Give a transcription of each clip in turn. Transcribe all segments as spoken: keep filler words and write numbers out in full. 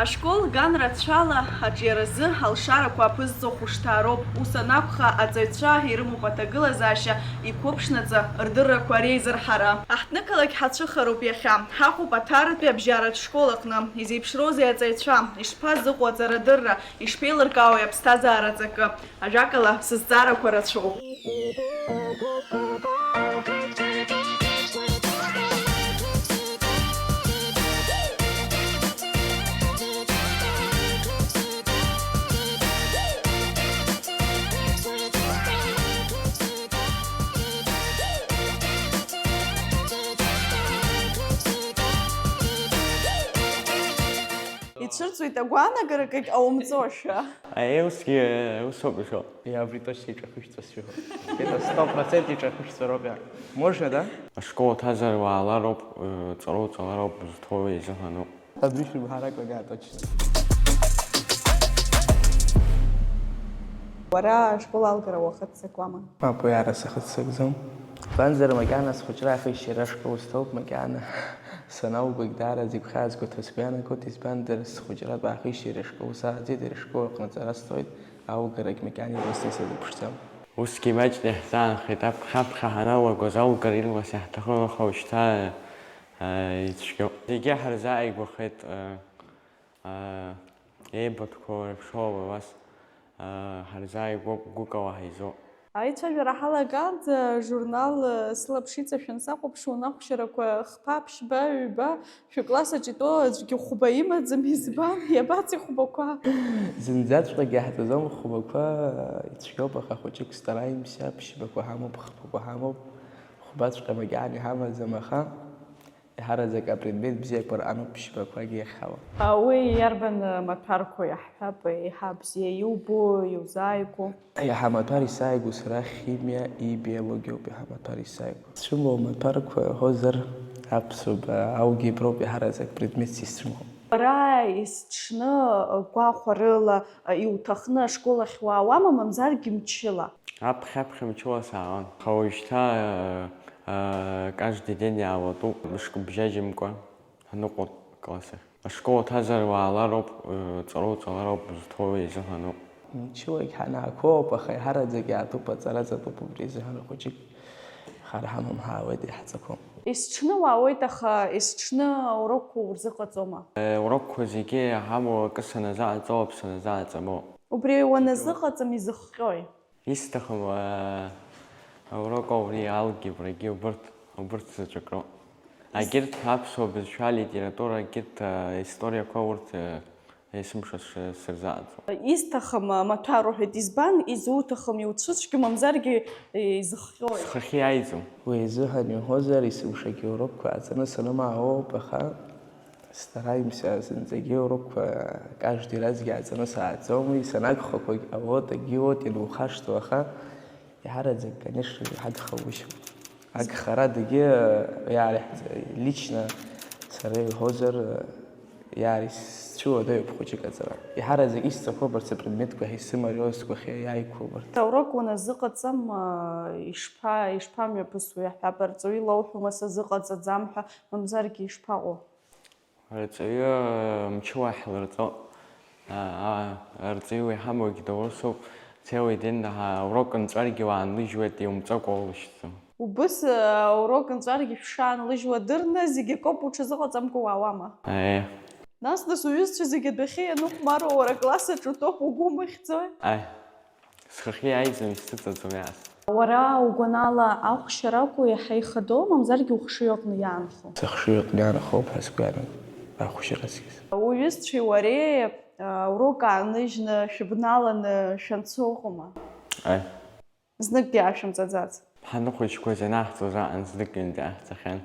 Ашкол ган рацәала аҿиаразы алшарақәа аԥызҵо хәышҭаароуп. Ус анакәха, аҵаҩцәа ирымоуп аҭагылазаашьа иқәыԥшнаҵы рдыррақәа реизырҳара. Аҳҭнықалақь ҳацәыхароуп иахьа. Ҳаҟоуп Аҭаратәи абжьаратә школ аҟны. Изеиԥшроузеи аҵаҩцәа? Ишԥазыҟоу аҵарадырра? Ишԥеилыркаауеи аԥсҭазаара аҵакы? Ажәакала, сызҵаарақәа рацәоуп. Ицәырҵуеит агәаанагарак егь ҟаумҵошәа. Аиеи, усгьы, э, усоуп ишо. Иа, абри точно иҿахышәҵа сшәыҳәо. Это сто процентов иҿахышәҵароуп иа. Можно, да? Ашкол аҭазар уаалароуп, э, ҵара уҵалароуп, узҭоу еизыҳәаноуп. Абри шәымҳаракәа, иа, точно. Уара ашкол алгара уахыццакуама? Мап, уи ара сахыццакӡом. Избанзар, макьана схәыҷра ахишьара ашкол сҭоуп, макьана саналгогь даараӡа игәхьаазго ҭа сгәы иаанагоит, избанзар, схәыҷратә аахишьара ашкол сааӡеит, ари ашкол аҟны аҵара сҵоит, алгарагь макьана ирысны сазыԥшӡом. Усгьы маҷны иаҳзаанхеит, аԥхьа-аԥхьа ҳаналагоз алгара ирлас иаҳҭахын, аха уажәшьҭа, э, ицәгьоуп. Зегьы ҳарзааигәахеит, э, э, еибыҭқәоу реиԥшоу ауас, э, ҳарзааигәоуп, гәыкала ҳаизоуп. Аицәажәара ҳалагаанӡа ажурнал, э, сылаԥш иҵашәан сахәаԥшуан, ахәшьарақәа хԥа, ԥшьба, ҩба, шәыкласс аҿы итәоу аӡәгьы хәба имаӡам, избан, иабацеи хәбақәа? Зынӡаҵәҟьагьы иаҳҵаӡом хәбақәа, ицәгьоуп, аха хәыҷык стараемся, ԥшьбақәа ҳамоуп, хԥақәа ҳамоуп, хәбаҵәҟьа макьана иҳамаӡам, аха Еиҳараӡак апредмет бзиақәа рҟаноуп ԥшьбақәагьы иахьҳауа. А, уи иарбан, а, маҭәарқәоу иаҳҳәап, еиҳа бзиа иубо, иузааигәоу? Иаҳа маҭәар исааигәоу сара химиа и биологиоуп иаҳа маҭәар исааигәоу. Сцәымӷу амаҭәарқәа иаҳәозар, аԥсуа ба-, алгеброуп иаҳараӡак предметс исцәымӷу. Уара есҽны гәахәарыла, а, иуҭахны ашкол ахь уаауама, мамзаргьы мчыла? Аԥхьа-аԥхьа мчыла саауан. Аха уажәшьҭа, э, э, каждый день иаауатәуп, мышкы бжьажьымкәа ҳныҟәоит акласс ахь. Ашкол аҭазар уаалароуп, э, ҵара уҵалароуп, узҭоу еизыҳәаноуп. Мчылагь ҳанаақәоуп, аха иаҳараӡак иаатәуп, аҵара ҵатәуп, убри азыҳәан хәыҷык хар ҳамам ҳаауеит, иаҳҵақәом. Есҽны уаауеит, аха есҽны аурокқәа урзыҟаҵома? Э, аурокқәа зегьы иаҳамоу акы саназааҵо ауп, саназааҵамо. Убри уаназыҟаҵам изыхҟьои? Исҭахым, аа, аурок аури алгебрагьы убырҭ, убырҭ заҵәык роуп. Егьырҭ аԥсуа бызшәа, алитература, егьырҭ, аа, историақәа урҭ, аа, есымша сшы-, сырзааӡом. Исҭахым, а, маҭәар уҳәеит, избан изуҭахым, иуцәыцәгьоу, мамзаргьы, е, изыхҟьои? Схахьы иааиӡом. Уи азыҳәан иуҳәозар, есымшагьы аурокқәа ааҵаны санымаауоуп, аха Стараемся, зынӡагьы урокқәа каждый разгьы ааҵаны сааӡом, уи санагхақәагь ауеит, агьиуеит, ианухашҭуа, аха иаҳараӡак, конечно, иҳагхагәышьам. Агхарадагьы иаарҳәт-, лично сара иуҳәозар, иаар-, исцәыуадаҩуп хәыҷык аҵара. Иаҳараӡак исҭаху абарҭ апредметқәа ҳәа исымариоу, сгәахьы иааиқәу абарҭ. Аурок уаназыҟаҵам, ишԥа-, ишԥамҩаԥысуеи? Иаҳҳәап, арҵаҩы илоуҳәома сазыҟаҵаӡам ҳәа, мамзаргьы ишԥаҟоу? Арҵаҩы мчыла ҳлырҵо, а, а, арҵаҩы уи ҳамоугь доурысуп, целый день наҳа-, урок нҵәаргьы уаанлыжьуеит, иумҵакәа улышьҭӡом. Убыс, а, урок нҵәаргьы шәшаанлыжьуа дырны, зегь акоуп уҽазыҟаҵамкәа уаауама? Аиеи. Нас, нас уҩызцәа зегь адәахьы ианыхәмаруа уара акласс аҿы утәоуп, угәы умыхьӡои? Аи. Схахьы иааиӡом, исцәыҵаӡом иааз. Уара угәанала ахәшьара акәу иаҳа ихадоу, мамзаргьы ухшыҩ аҟны иаанхо? Сыхшыҩ аҟны иаанхоуп ҳәа сгәы иаанагоит, ахәшьара аскьыс. Уҩызцәеи уареи, а, урок ааныжьны шәыбналаны шәанцо ыҟоума? Аи. Зныкгьы аашәымҵаӡац? Ҳаныхәыҷқәаз ианаҳҵоз аҟан знык ҩынтәи ҳаҳҵахьан,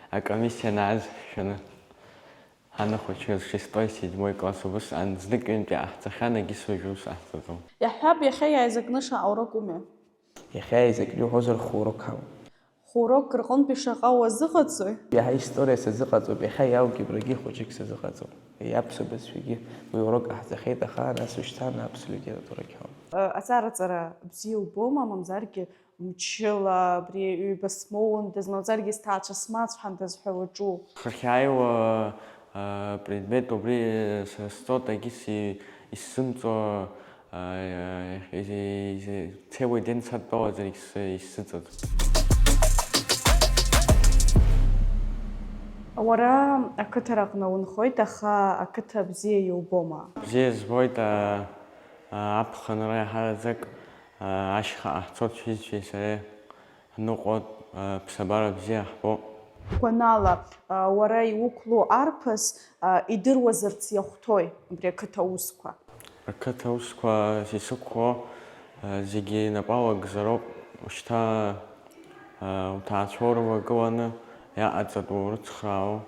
акомиссиа анааз ҳшәаны. Ҳаныхәыҷыз шестой, седьмой класс убыс ан-, знык ҩынтәи ҟаҳҵахьан, егьыс уажәы ус ҟаҳҵаӡом. Иаҳҳәап, иахьа иааизакны шаҟа урок умоу? Иахьа иааизакны иуҳәозар, хә-урок ҳамоуп. Урокк рҟынтәи шаҟа уазыҟаҵои? Иаҳа история сазыҟаҵоуп, иахьа иалгебрагьы хәыҷык сазыҟаҵоуп. Иаԥсуа бызшәагьы уи урок ҟаҳҵахьеит, аха нас ушьҭан аԥсуа литературагьы ҳауп. Аҵараҵара бзиа убома, мамзаргьы мчыла абри ҩба смоундаз, мамзаргьы сҭаацәа смацәҳандаз ҳәа уаҿу? Хыхьааиуа предмет убри сызҵо, егьыс исзымҵо, Цеуеи ден садтәалаӡаргь исзыҵаӡ. Уара ақыҭараҟны унхоит, аха ақыҭа бзиа иубома? Бзиа збоит, аԥхынра иаҳараӡак ашьха ҟаҳҵоит сҩызцәеи сареи. Ҳныҟәоит, ԥсабара бзиа ҳбоит. Гәанала, уара иуқәлоу арԥыс идыруазарц иахәҭои абри ақыҭа аусқәа? Ақыҭа аусқәа исықәхо зегьы инапы алагӡароуп. Ушьҭа уҭаацәа урывагыланы иаҟаҵатәу урыцхраауа.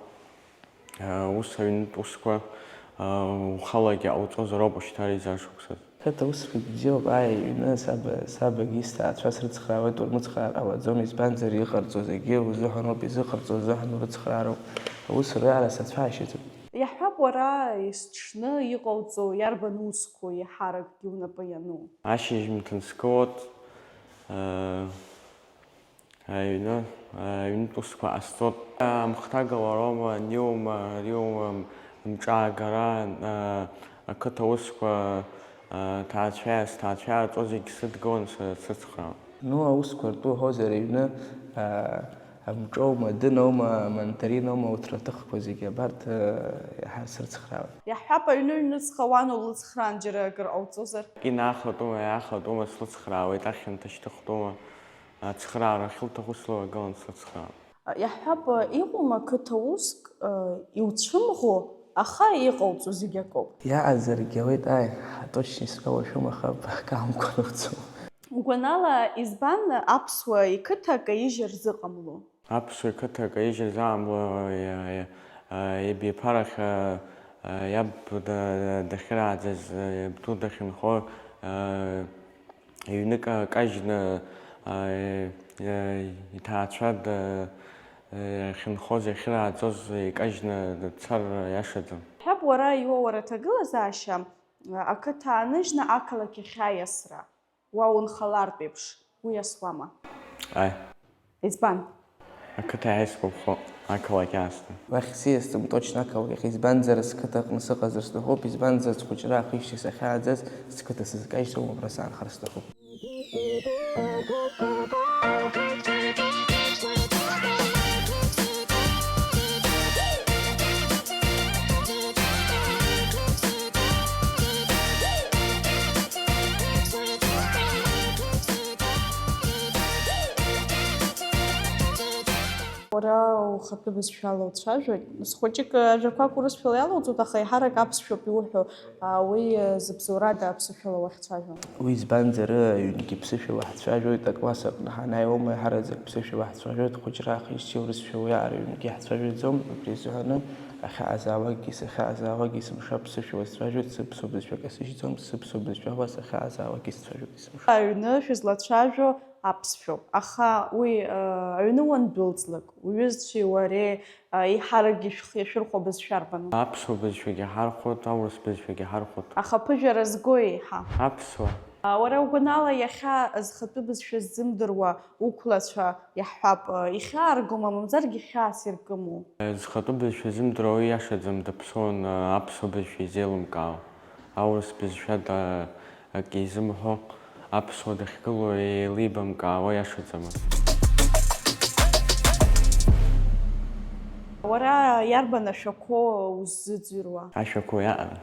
Ус аҩнытә усқәа ухалагьы ҟауҵозароуп ушьҭа ари зашықәсаз. Ақыҭа усқәагь бзиоуп, ааи, аҩны саба, сабагьы сҭаацәа срыцхраауеит, урмыцхраар ҟалаӡом, избанзар, иҟарҵо зегьы узыҳәаноуп, изыҟарҵо узыҳәан урыцхраароуп. Аус уиаара сацәаашьаӡом. Иаҳҳәап, уара есҽны иҟауҵо иарбан усқәоу еиҳаракгьы унапы иану? Ашьыжь мҭын сгылоит. Аҩны, аҩнытә усқәа ҟасҵоит. Амхҭагала роума, аниоума, ариоума, амҿаагара, ақыҭа усқәа, аҭаацәа, сҭаацәа иааҵо зегь сыдгылан срыцхраауан. Ну, аусқәа ртәы уҳәозар, аҩны, амҿоума, адыноума, амандариноума, урҭ рҭыхқәа зегьы абарҭ иаҳа срыцхраауан. Иаҳҳәап, аҩны ҩныҵҟа уан улыцхраан џьара акыр ҟауҵозар? Инахатәума, иаахатәума слыцхраауеит, ахьанҭа шьҭыхтәума. Ацхыраара ахьылҭаху сылагылан срыцхраап. Иаҳҳәап, иҟоума қыҭа уск, иуцәымӷу, аха иҟауҵо зегь акоуп. Иаҟаӡаргьы ауеит, ааи, ҳа точно исҳәо уашәума, аха акы амкәа нуцәума? Угәанала, избан аԥсуа иқыҭа акаижьра рзыҟамло? Аԥсуа иқыҭа акаижьра рзыҟамло иабиԥарахь иаб дахьырааӡаз, иабду дахьынхо, Ҩнык кажьны, иҭаацәа дахьынхоз, иахьырааӡоз икажьны дцар иашаӡам. Ҳәап, уара иуоур аҭагылазаашьа, ақыҭа ааныжьны ақалақь ахь аиасра, уа унхалартә еиԥш, уиасуама? Ааи. Избан? Ақыҭа иаасгәаԥхо, ақалақь аасҭа. Уахь сиасӡом, точно ақалақь ахь, избанзар, сқыҭа аҟны сыҟазар сҭахуп, избанзар, схәыҷра ахижьҭеи сахьааӡаз, сқыҭа сызкажьӡом, убра саанхар сҭахуп. Уара ухатәы бызшәала уцәажәоит. Схәыҷык ажәақәак урысшәала иалоуҵоит, аха еиҳарак аԥсшәоуп иуҳәо, уи зыбзоурада аԥсышәала уахьцәажәо. Уи избанзар, аҩнгьы ԥсышәала ҳцәажәоит, акласс аҟны ҳанааиуама, еиҳараӡак ԥсышәала ҳцәажәоит, хәыҷра ахижьҭеи урысшәа уиаҟара ҩнгьы ҳцәажәаӡом, убри азыҳәаны ахьаазаауагьы сахьаазаауагьы сымша ԥсышәала сцәажәоит, сыԥсуа бызшәа касыжьӡом, сыԥсуа бызшәала сахьаазаауагьы сцәажәоит, исымша. Аҩны шәызлацәажәо аԥсшәоуп, аха уи, э, аҩны уандәылҵлак, уҩызцәеи уареи, э, еиҳаракгьы шәхы иашәырхәо абызшәа арбану? Аԥсуа бызшәагьы ҳархәоит, аурыс бызшәагьы ҳархәоит. Аха ԥыжәара згои еиҳа? Аԥсуа. А, уара угәанала, иахьа зхатәы бызшәа ззымдыруа уқәлацәа, иаҳҳәап, э, ихьааргома, мамзаргьы хьаас иркыму? Э, зхатәы бызшәа ззымдыруа уи иашаӡам, даԥсуан, э, аԥсуа бызшәа изеилымкаауа. Аурыс бызшәада акы изымҳәо, аԥсуа дахьгылоу еилибамкаауа иашаӡамызт. Уара иарбан ашәақәоу уззыӡырҩуа? Ашәақәа уиаҟара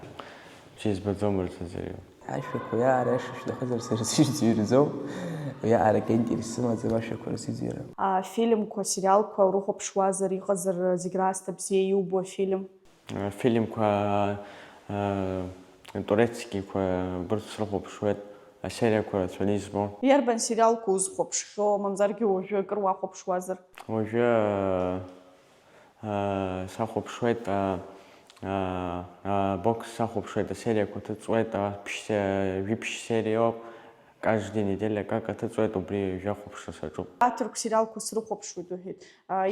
бзиа избаӡом рзыӡырҩуа. Ашәақәа уиаҟара иашоу шәҭахызар, сара сышәӡырҩӡом, уиаҟарагьы аинтерес сымаӡам ашәақәа рзыӡырҩра. Афильмқәа, асериалқәа урыхәаԥшуазар, иҟазар, зегь раасҭа бзиа иубо афильм? Афильмқәа, турецкиқәа, абырҭ срыхәаԥшуеит, асериақәа рацәаны избо. Иарбан сериалқәа узхәаԥшхьоу, мамзаргьы уажәы акыр уахәаԥшуазар? Уажәы сахәаԥшуеит, бокс сахәаԥшуеит, асериақәа ҭыҵуеит, жәибжь сериоуп. Каждый неделя акака ҭыҵуеит, убри ҩажәа хәаԥшра саҿуп. Аҭырқә сериалқәа срыхәаԥшуеит, уҳәеит.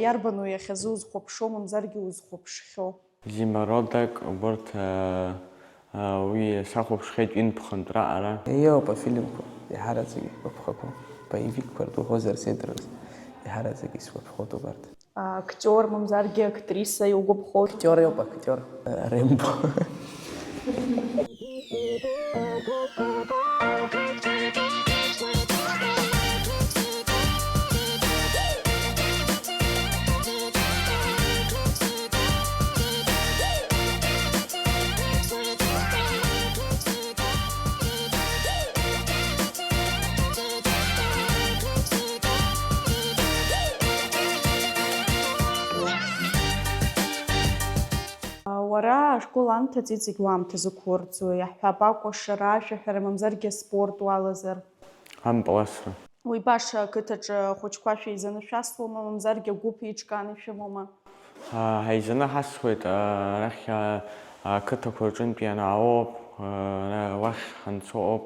Иарбану иахьазы узхәаԥшуа, мамзаргьы узхәаԥшхьоу? Зимородок, убырҭ, уи сахәаԥшхьеит ҩынтә-хынтә раҟара. Иоуп афильмқәа, иаҳараӡак игәаԥхақәоу, боевикқәа ртәы уҳәозар, сеидроз, иаҳараӡак исгәаԥхоит убарҭ. Актиор, мамзаргьы актриса иугәаԥхоит? Актиор иоуп, актиор. Рембо. Уара ашкол анҭыҵ иҵегь уаамҭа зықәурӡуа, иаҳҳәап, акәашара, ашәаҳәара, мамзаргьы аспорт уалазар? Ампыласра. Уи баша ақыҭаҿы ахәыҷқәа шәеизаны шәасуама, мамзаргьы агәыԥ еиҿкааны ишәымоума? Ҳа-, ҳаизаны ҳасуеит, а, арахь, а, ақыҭақәа рҿынтә ианаалоуп, а, ара-, уахь ҳанцо ауп,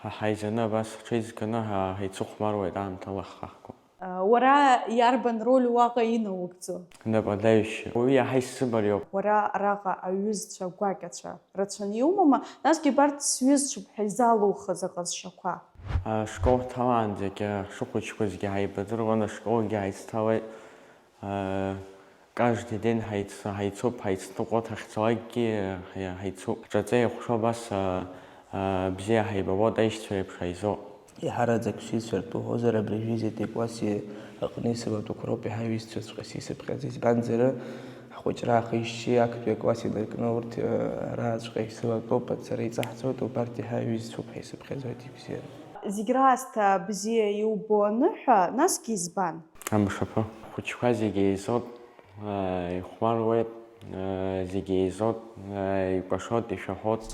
ҳа-, ҳаизаны абас ҳҽеизганы ҳа-, ҳаицыхәмаруеит аамҭала ҳхаҳго. А, уара иарбан роль уаҟа инаугӡо? Нападающий. Уи иаҳа исзыбариоуп. Уара араҟа аҩызцәа гәакьацәа рацәаны иумоума? Насгьы абарҭ сҩызцәоуп ҳәа изалухыз аҟазшьақәа? Ашкол ҳҭалаанӡагьы, ҳшыхәыҷқәазгьы ҳаибадыруан, ашколгьы ҳаицҭалеит. Каждый день ҳаиц-, ҳаицуп, ҳаицныҟәоит, ҳахьцалакгьы ҳаицуп. Ҳҿаҵа еиҟәшо абас бзиа ҳаибабоит, аишьцәа реиԥш ҳаизоуп. Иаҳараӡак шәсызшәартә уҳәозар, абри жәизатәи класси аҟны исыватәақәа роуп иаҳа иҩызцәаҵәҟьа сисыԥхьаӡа, избанзар, ҳхәыҷра аахижьҭеи актәи акласс инаркны урҭ, э, рааҵәҟьа исыватәоуп, ацара иҵаҳҵоит, убарҭ иаҳа иҩызцәоуп ҳәа исыԥхьаӡоит ибзианы. Зегь раасҭа бзиа иубо аныҳәа, насгьы избан? Амшаԥы. Ахәыҷқәа зегь еизоуп. Ихәмаруеит, зегьы еизоит, икәашоит, ишәаҳәоит.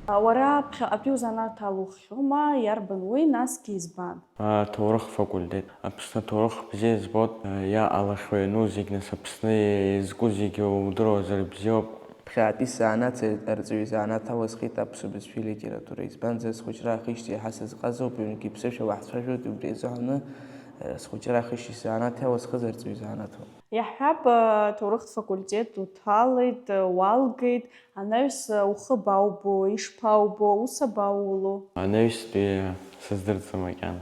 Уара ԥхьаҟатәи узанааҭ алуххьоума, иарбан уи, насгьы избан? Аҭоурых факультет. Аԥсны аҭоурых бзиа збоит, иаҟалахьоу иану зегь, нас Аԥсны иазку зегьы удыруазар бзиоуп. Ԥхьаатәи сзанааҭ арҵаҩы изанааҭ алысхит аԥсуа бызшәеи алитературеи, избанзар, схәыҷра аахижьҭеи иаҳа сызҟазоуп, ҩынтәгьы ԥсышәала ҳцәажәоит, убри азыҳәаны, э, схәыҷра аахижьҭеи сзанааҭ иалысхыз арҵаҩы изанааҭуп. Иаҳҳәап, э, ҭоурыхтә факультет уҭалеит, э, уалгеит, анаҩс, э, ухы абаубо, ишԥаубо, аус абаулоу? Анаҩстәи сыздырӡом макьана.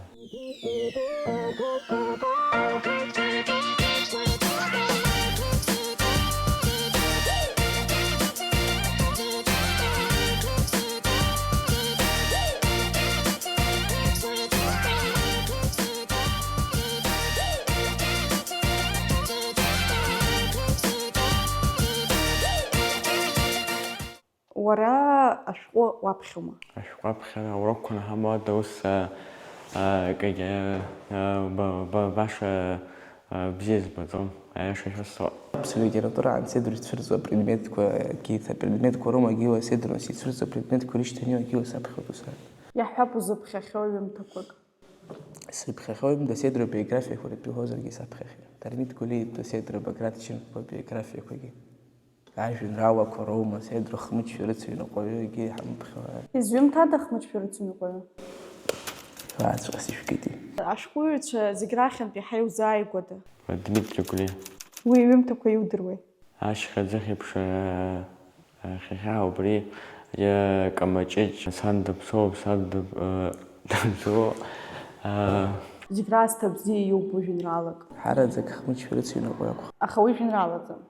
Уара ашәҟәы уаԥхьома? Ашәҟәы аԥхьара аурокқәа анҳамоу ада ус, а, а, акгьы, а, ба-, ба-, баша, а, бзиа збаӡом, аиаша шәасҳәап. Аԥсуа литератураан сеидру ицәырҵуа апредметқәа, гьы, апредметқәа рымагьы уа сеидру ицәырҵуа апредметқәа рышьҭанеиуа гьы уа саԥхьоит ус. Иаҳҳәап, узыԥхьахьоу ҩымҭақәак. Сыԥхьахьоу ҩымҭа сеидру биографиақәа ртәы иҳәозаргьы саԥхьахьеит. Дырмит Гәлиа итәы сеидру Баграт Чынтәба биографиақәагьы. Ажәеинраалақәа роума, сеидру Хмыҷ шәарыцаҩ ныҟәаҩы егьи иҳамԥхьауа. Изҩымҭада Хмыҷ шәарыцаҩ ныҟәаҩы? Шәааҵәҟьа сышәкит. Ашәҟәыҩҩцәа зегь рахьынтә иаҳа иузааигәада? Дмитри Гәлиа. Уи иҩымҭақәа иудыруеи? Ашьха ӡыхь еиԥш, а, а, хьхьа убри, а, Камаҷыҷ, сан дыԥсуоуп, саб дып-, а, дыԥсуоуп, а. Зегь раасҭа бзиа иубо жәеинраалак? Ҳараӡак Хмыҷ шәарыцаҩ ныҟәаҩ акәхап. Аха уи жәеинраалаӡам.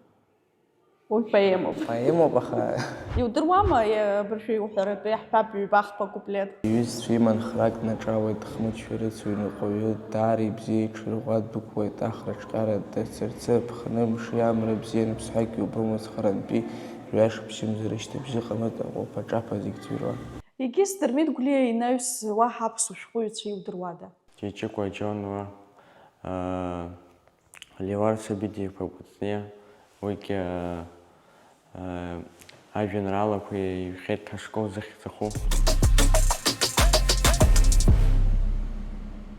Уи поемоуп. Поемоуп, аха. Иудыруама, е-, абыржәы иуҳәаратәы иаҳҳәап, ҩба-хԥа куплет? Иҩызцәа иман храк наҿалоит, Хмыҷ шәарыцаҩ ныҟәаҩы, даара ибзиа иҽырӷәӷәа дықәлеит, ахраҿҟьара дацырцы, аԥхны мши амра бзианы, ԥсҳәак иубомызт харантәи, жәашықәсымз рышьҭыбжьы ҟамлеит, аҟәаԥа-ҿаԥа зегь ӡырҩуан. Егьыс Дырмит Гәлиа инаҩс уаҳа аԥсуа шәҟәыҩҩцәа иудыруада? Ҷыҷыкәа Џьон уа, аа, Леуар Сабиди-иԥа Кәыҵниа, уигьы, э, э, ажәеинраалақәа иҩхьеит ашкол захьӡахо.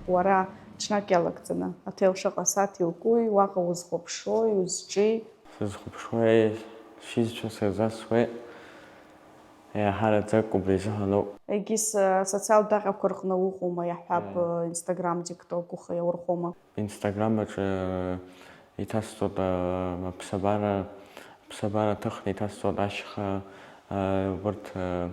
Уара ҽнак иалагӡаны аҭел шаҟа сааҭ иукуи, уаҟа узхәаԥшуи, узҿи? Сызхәаԥшуеи, сҩызцәа сырзасуеи? Еиҳараӡак убри азыҳәан ауп. Егьыс, социалтә даҟьақәа рҟны уҟоума, иаҳҳәап, Е. Instagram, TikTok ухы иаурхәома? Instagram аҿы иҭасҵоит, а, аԥсабара, аԥсабара ҭыхны иҭасҵоит ашьха, а, убырҭ, а,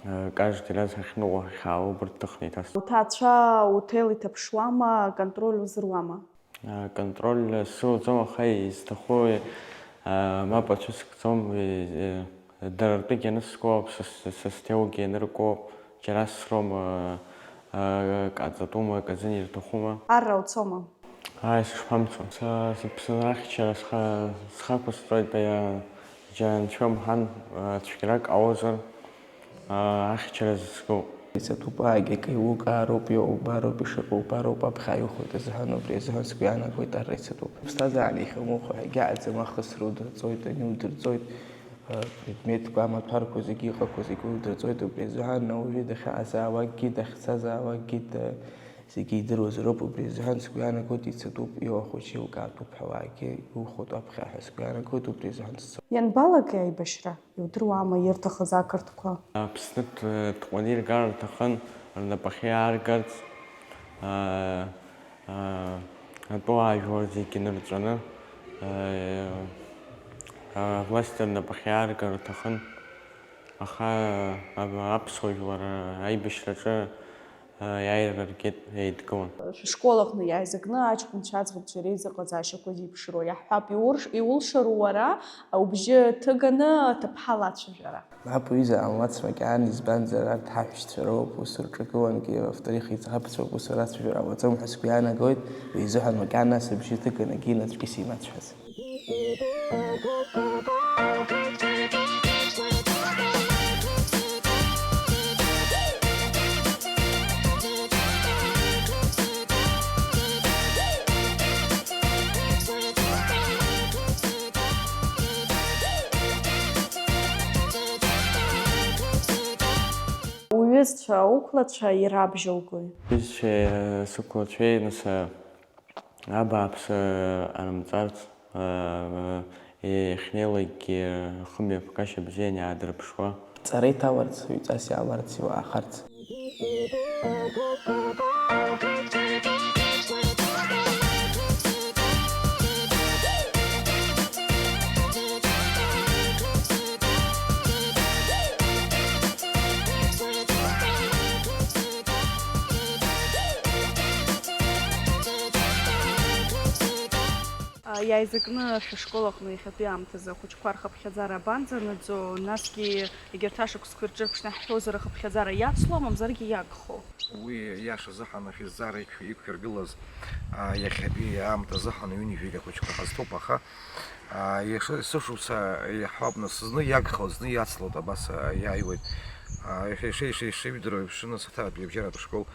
а, каждый раз ахьныҟәахьоу убырҭ ҭыхны иҭасҵоит. Уҭаацәа уҭел иҭаԥшуама, аконтроль узыруама? Аконтроль сылаӡом, аха изҭаху, а, мап ацәыскӡом, и-, и-, дара ртәыгьы аныску ауп, са с-, са сҭелгьы ианырку ауп, џьара сроума, а, а, каҵатәума, казын ирҭахума. Арра уцома? Ааи, сышԥамцо. Са сыԥсынра ахьчара сха-, схақәысҵоит, а, џьа анцәа умҳәан, а, цәгьарак ҟалозар. Аа, ахьчара зызку. Исаҭупаагьы акы еилукаароуп, иҟоу убароуп, ишыҟоу убароуп, аԥхьа иухоит азыҳәан, убри азыҳәан сгәы иаанагоит арра исаҭуп. Ԥсҭазаара иахьумухуа ҳәа егьаҟаӡам, ахысра удырҵоит, ани удырҵоит, а, предметқәа, амаҭәарқәа зегьы иҟақәоу зегьы удырҵоит, убри азыҳәан ауаҩы дахьаазаауакгьы, дахьцазаауакгьы, да-, зегьы идыруазароуп, убри азыҳәан сгәы иаанагоит исаҭуп, иуа хәыҷы еилкаатәуп ҳәа уаагьы иухоит аԥхьа ҳәа сгәы иаанагоит, убри азыҳәан сцо. Ианбалагеи аибашьра? Иудыруама ирҭахыз ақырҭқәа? Аԥсны ҭ-, ҭҟәаны иргар рҭахын, рнапахьы иааргарц, аа, аа, атәыла аажәлар зегьы нырҵәаны, аа, аа, власть рнапахьы иааргар рҭахын, аха, аа, аԥсуа жәлар аибашьраҿы Иааира ргеит, еидгылан. Шәышкол аҟны иааизакны аҷкәынцәа аӡӷабцәа реизыҟазаашьақәа зеиԥшроу иаҳҳәап, иурш-, иулшару уара убжьы ҭыганы аҭыԥҳа лацәажәара? Мап, уҩыза, ҟамлац макьана, избанзар, арҭ ҳаҳәшьцәа роуп, ус рҿагылангьы, во-вторых, иӡӷабцәоуп, ус рацәажәара ҟалаӡом ҳәа сгәы иаанагоит, уи изыҳәан макьана сыбжьы ҭыганы акгьы инаҵәкьыс имацәҳәац. Уҩызцәа, уқәлацәа ирабжьоугои? Уҩызцәеи, э, сықәлацәеи, нас, э, Абааԥс, арымҵарц, иахьнеилакгьы рхымҩаԥгашьа бзианы иаадырԥшуа. Ҵара иҭаларц, ҩҵас иааларц, иуаахарц. Иааизакны шәышкол аҟны иахьатәи аамҭазы ахәыҷқәа рхыԥхьаӡара абанӡанаӡо, насгьы егьырҭ ашықәсқәа ирҿырԥшны иаҳҳәозар, ахыԥхьаӡара иацло, мамзаргьы иагхо? Уи иашазы ҳанахьызҵаара иқә-, иқәиргылаз, а, иахьатәи аамҭазы ҳаныҩнажәеит ахәыҷқәа ҳазҭоуп, аха, а, иаша-, есышықәса иаҳҳәап, нас, зны иагхоит, зны иацлоит, абас, а, иааиуеит. А, иаша-, иаша-, иаша-, ишыжәдыруа еиԥш, нас, аҭаратәи абжьаратә школ,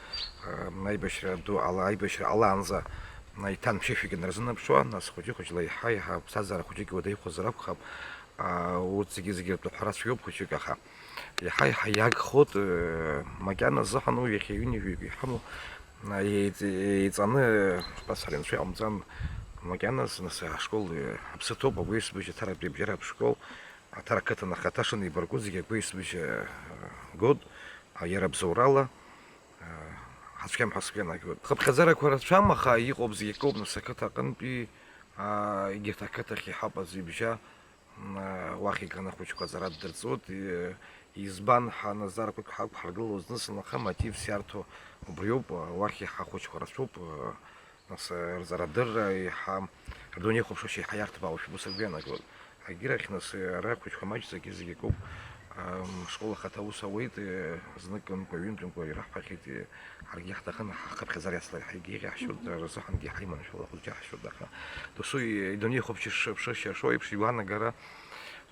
а, аибашьра ду ала, аибашьра алаанӡа, а, иҭан ԥшьышәгьы нарзынаԥшуа, нас хәыҷы-хәыҷла иаҳа-иаҳа аԥсҭазаара хәыҷык иуадаҩхозар акәхап, а, урҭ зегьы-зегьы ртәы ҳәарас иоуп хәыҷык, аха Иаҳа-иаҳа иагхоит, э, макьана азыҳәан уи иахьа ҩынҩажәаҩык иҳамоу, а, еиҵ-, еиҵаны, шԥасҳәари, анцәа иҟамҵан, макьаназ, нас, ашкол, э, аԥсы ҭоуп, агәеисбыжь аҭаратәи абжьаратә школ, аҭара ақыҭан ахаҭа шынеибарку зегьы агәеисбыжь, э, гот, а, иара абзоурала, э, ҳацәгьам ҳәа сгәы иаанагоит. Хыԥхьаӡарақәа рацәам, аха иҟоуп зегь акоуп, нас, ақыҭа аҟынтәи, а, егьырҭ ақыҭахь иҳауп аӡә ибжьа. М, уахь иганы ахәыҷқәа аҵара ддырҵоит, и-, избан ҳәа наӡарақәак ҳақәҳаргыло зны-зынла аха мотивс иарҭо убриоуп, уахь иаҳа ахәыҷқәа рацәоуп, нас, рҵарадырра иаҳа, рдунеихәаԥшышьа иаҳа иарҭбаауашәа убас агәы иаанагоит. Егьирахь, нас, ара ахәыҷқәа маҷӡак зегьы акоуп, ам, школ ахаҭа аус ауеит, зныкымкәа, ҩынтәымкәа ираҳҳәахьеит, Ҳаргьы иаҳҭахын, ҳхыԥхьаӡара иацлар, ҳаргьы иҟьаҳшьоит, дара рзыҳәангьы ҳаиманшәала ахәыҷы ҳшьоит, аха досу идунеи хәаԥшьышьа шыԥшышьа шо еиԥш, игәаанагара,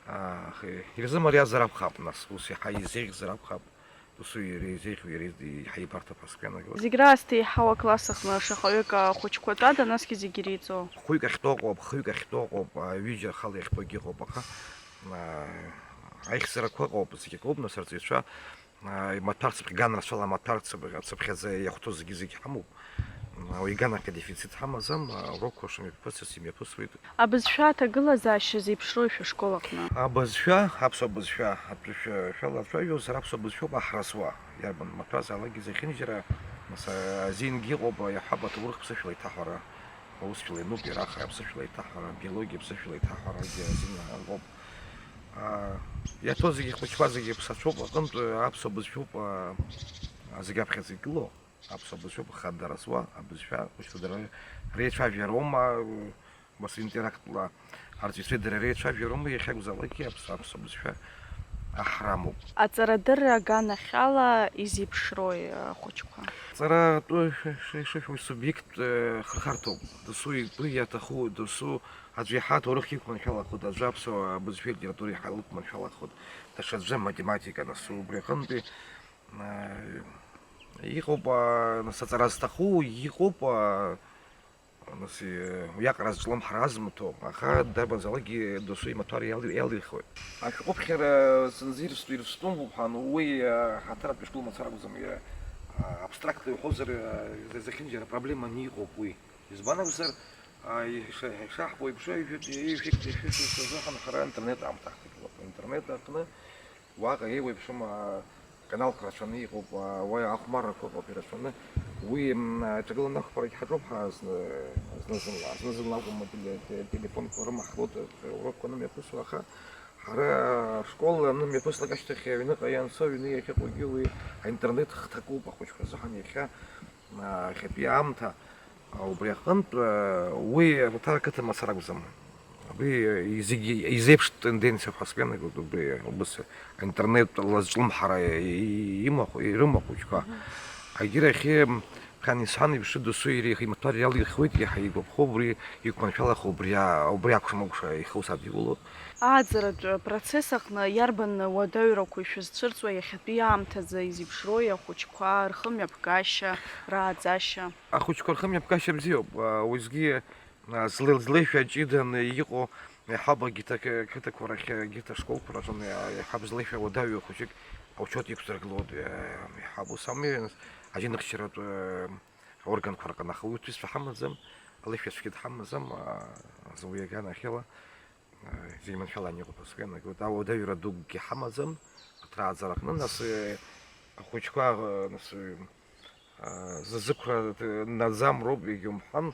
а, х-, ирзымариазар акәхап, нас, ус иаҳа изеиӷьзар акәхап, досу иара изеиӷьу, иара из-, иаҳа ибарҭап ҳәа сгәы иаанагоит. Зегь раасҭа еиҳау акласс аҟны шаҟаҩык ахәыҷқәа тәада, насгьы зегь иреиҵоу? Хәҩык ахьтәоу ыҟоуп, хҩык ахьтәоу ыҟоуп, а, ҩыџьа рхала иахьтәоугьы ыҟоуп, аха, а, аихьӡарақәа ыҟоуп, зегь акоуп, нас, арҵаҩцәа, Имаҭәар цыԥхьаӡа, ганрацәала амаҭәар цыԥ-, цыԥхьаӡа иахәҭоу зегьы-зегь ҳамоуп. Уи иганахь адефицит ҳамаӡам, аурокқәа шымҩаԥысыз имҩаԥысуеит. Абызшәа аҭагылазаашьа зеиԥшроу шәышкол аҟны? Абызшәа, аԥсуа бызшәа, абызшәа, шәала ацәажәозар, аԥсуа бызшәоуп аҳразуа. Иарбан маҭәазаалакгьы зехьынџьара, нас, азингьы ыҟоуп, иаҳҳәап, аҭоурых ԥсышәала иҭаҳәара, аусшәала иануп, иара ахра ԥсышәала иҭаҳәара, абиологиа ԥсышәала иҭаҳәарагьы азин ыҟоуп. А, иаҭәу зегьы, ихәыҷқәа зегьы ԥсацәоуп, аҟынтә аԥсуа бызшәоуп, а, зегь аԥхьаӡа игылоу. Аԥсуа бызшәоуп, хадара зуа абызшәа, хәыҷқәа дара реицәажәароума, ус интерактла арҵаҩцәеи дара реицәажәароума, иахьакәзаалакгьы аԥс-, аԥсуа бызшәа аҳрамоуп. Аҵарадырра аганахьала изеиԥшрои ахәыҷқәа? Ҵара атәы ш-, ш-, ишышәҳәо, субиект, э, хырхарҭоуп. Досу игәы иаҭаху, досу аӡәы иаҳа аҭоурых иқәманшәалахоит, аӡәы аԥсуа бызшәеи литературеи иаҳа илықәманшәалахоит, даҽаӡәы аматематика, нас, убри аҟынтәи Иҟоуп, нас, аҵара зҭаху иҟоуп, нас, уиаҟара зҿлымҳара азмыҭо, аха дарбанзаалакгьы досу имаҭәар иалирхуеит. Ашәҟәыԥхьара зынӡа ирстәу ирстәым ҳәа, уи ҳаҭаратәи школ мацара акәӡам, абстрактла иуҳәозар, зехьынџьара проблеманы иҟоуп уи. Избан акәзар, ишаҳбо еиԥш, ижәытәи азыҳәан ҳара интернет аамҭа ҳҭагылоуп. Интернет аҟны Уаҟа еиуеиԥшым аканалқәа рацәаны иҟоуп, уи ахәмаррақәа ыҟоуп ирацәаны. Уи аҿагыланы ақәԥарагь ҳаҿуп ҳара зны-зынла, зны-зынла акәым, ателефонқәа рымаҳхуеит, урокқәа анымҩаԥысуа, аха ҳара ашкол анымҩаԥыслак ашьҭахь аҩныҟа ианцо, аҩны иахьыҟоугьы уи аинтернет хҭакуп ахәыҷқәа рзыҳәан иахьа. Иахьатәи аамҭа, убри аҟынтә, уи Ватара ақыҭа мацара акәӡам. Уи зегьы изеиԥш тенденциоуп ҳәа сгәы иаанагоит, убри убыс аинтернет лазҿлымҳара имахә, ирымоу ахәыҷқәа. Егьырахь, хан исҳәан еиԥш, досу иара ихы имаҭәар иалирхуеит, иаҳа игәаԥхо убри иқәманшәалахо, убри а-, убри акәша-мыкәша ихы ус адикылоит. Ааӡаратә процесс аҟны иарбан уадаҩрақәоу шәызцәырҵуа иахьатәи аамҭазы изеиԥшроуи ахәыҷқәа рхымҩаԥгашьа, рааӡашьа? Ахәыҷқәа рхымҩаԥгашьа бзиоуп, уеизгьы зле-, злеишәа ҷыданы иҟоу иаҳаб егьырҭ ақы-, ақыҭақәа рахь, егьырҭ ашколқәа рҿы иаҳаб злеишәа уадаҩу хәыҷык аучет иқәзыргылоит, иаҳаб ус ами, аџьынхшьаратә органқәа рҟны, аха уи ҭыжьцәа ҳамаӡам, алеишәацәгьа дҳамаӡам, зны уи аганахьала. Зегь маншәалан иҟоуп ҳәа сгәы иаанагоит. Ауадаҩра дукгьы ҳамаӡам, аҭрааӡара аҟны, нас, ахәыҷқәа, нас, зызықәра наӡам роуп, егьаумҳәан,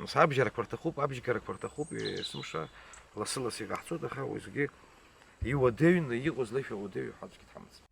нас, абжьарақәа рҭахуп, абжьгарақәа рҭахуп, есымша лассы-лассы иҟаҳҵоит, аха уеизгьы иуадаҩны иҟоу злеишәа уадаҩу ҳәа аӡәгьы дҳамаӡам.